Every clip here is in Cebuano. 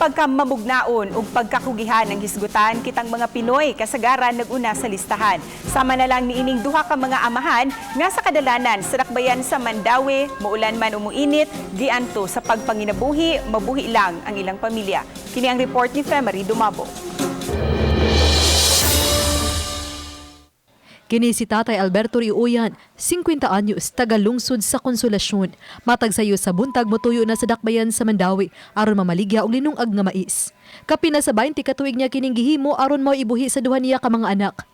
pagkamamugnaon ug pagkakugihan ang hisgutan, kitang mga Pinoy kasagaran nag-una sa listahan. Sama na lang niining duha ka mga amahan nga sa kadalanan sa dakbayan sa Mandaue, muulan man o muinit, gianto sa pagpanginabuhi, mabuhi lang ang ilang pamilya. Kini ang report ni Femery Dumabo. Kini si Tatay Alberto Riuyan, 50 anyos, taga-lungsod sa Konsolasyon. Matag sayo sa buntag, motuyo na sa dakbayan sa Mandaue aron mamaligya og linungag nga mais. Kapin na sa 20 ka tuig niya kining gihimo aron mao ibuhi sa duha niya ka mga anak.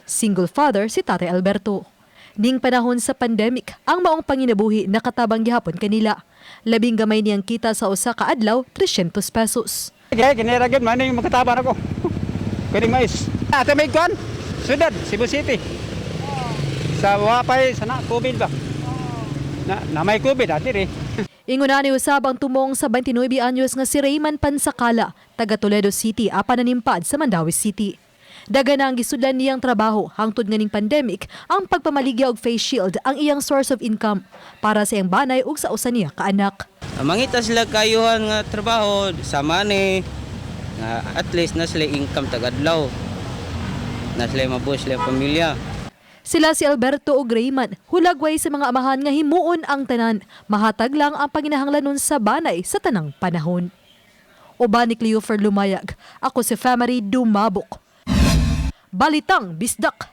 Single father si Tatay Alberto. Ning panahon sa pandemic, ang maong panginabuhi nakatabang gihapon kanila. Labing gamay niyang kita sa usa ka adlaw, 300 pesos. Kaya kinira gyud man yung makataban ako. Kining mais. Ate may kwan. Sudad, Cebu City. Sa wapay sana COVID ba? Na may COVID ati ri. Ingon ni usab ang tumong sa 29 anyos nga si Rayman Pansakala, taga Toledo City, apan nanimpad sa Mandaue City. Daga na ang gisudlan niyang trabaho hangtod nga ning pandemic, ang pagpamaligya og face shield ang iyang source of income para sa iyang banay ug sa usa niya ka anak. Mangita sila kayuhan nga trabaho sama ni nga at least na sila income tagadlaw. Na sila mabuhay sila pamilya. Sila si Alberto ug Rayman, hulagway sa mga amahan nga himuon ang tanan, mahatag lang ang panginahanglanon sa banay sa tanang panahon. Uban ni Cleofer Lumayag, ako si Family Dumabok. Balitang Bisdak.